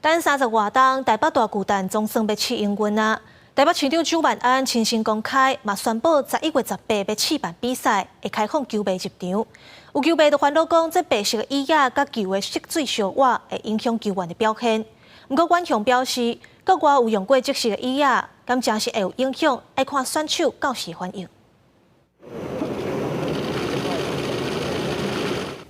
等30外冬，台北大巨蛋總算欲試營運啊！台北市長蔣萬安親身公開，嘛宣布11月18欲試辦比賽，會開放球迷入場。有球迷就煩惱講，這白色的椅仔佮球的色水相倚，會影響球員的表現。毋過遠雄表示，國外有用過這色的椅仔，敢真是會有影響，愛看選手到時反應。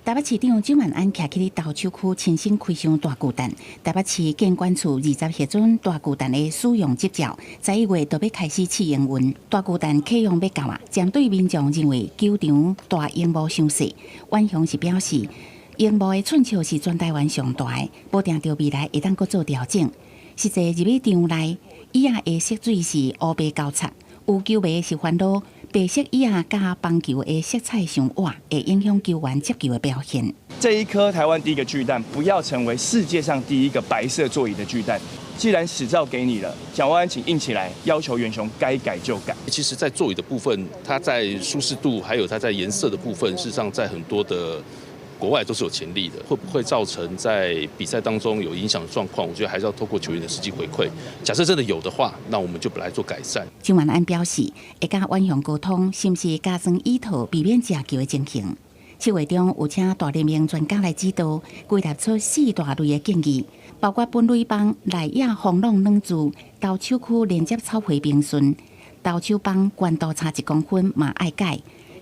台北市長蔣萬安徛佇咧投手區親身開箱大巨蛋。台北市建管處20核准大巨蛋的使用執照，11月就欲開始試營運。大巨蛋啟用欲到啊，針對民眾認為球場大螢幕傷細，遠雄是表示，螢幕的寸尺是全台灣上大的，無定著未來會當閣做調整。實際入去場內，椅仔的色水是烏白交錯，有球迷是煩惱白色椅仔佮棒球的色彩相倚，會影響球員接球的表現。這一顆台灣第一個巨蛋，不要成為世界上第一個白色座椅的巨蛋。既然執照給你了，蔣萬安請硬起來，要求遠雄該改就改。其實，在座椅的部分，它在舒適度，還有它在顏色的部分，事實上在很多的國外都是有潛力的。會不會造成在比賽當中有影響的狀況？我覺得還是要透過球員的實際回饋。假設真的有的話，那我們就來做改善。蔣萬安表示，會佮遠雄溝通，是毋是加裝椅套，避免食球的情形。7月中有請大聯盟專家來指導，歸納出四大類的建議，包括本壘棒內野防狼軟柱、投手區連接草皮平順、投手棒懸度差1公分嘛愛改。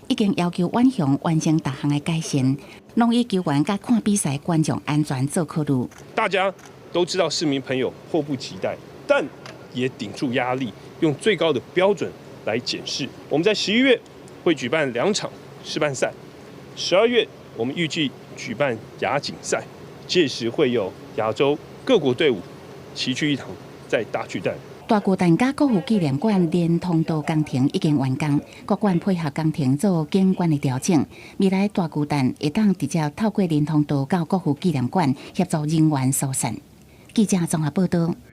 已經要求遠雄完成逐項的改善，攏以球員佮看比賽觀眾安全做考慮。大家都知道，市民朋友迫不及待，但也頂住壓力，用最高的標準來檢視。我們在11月會舉辦兩場試辦賽，12月我們預計舉辦亞錦賽，屆時會有亞洲各國隊伍齊聚一堂，在大巨蛋。大巨蛋佮國父紀念館連通道工程已經完工，各館配合工程做景觀的調整。未來大巨蛋會當直接透過連通道到國父紀念館協助人員疏散。記者綜合報道。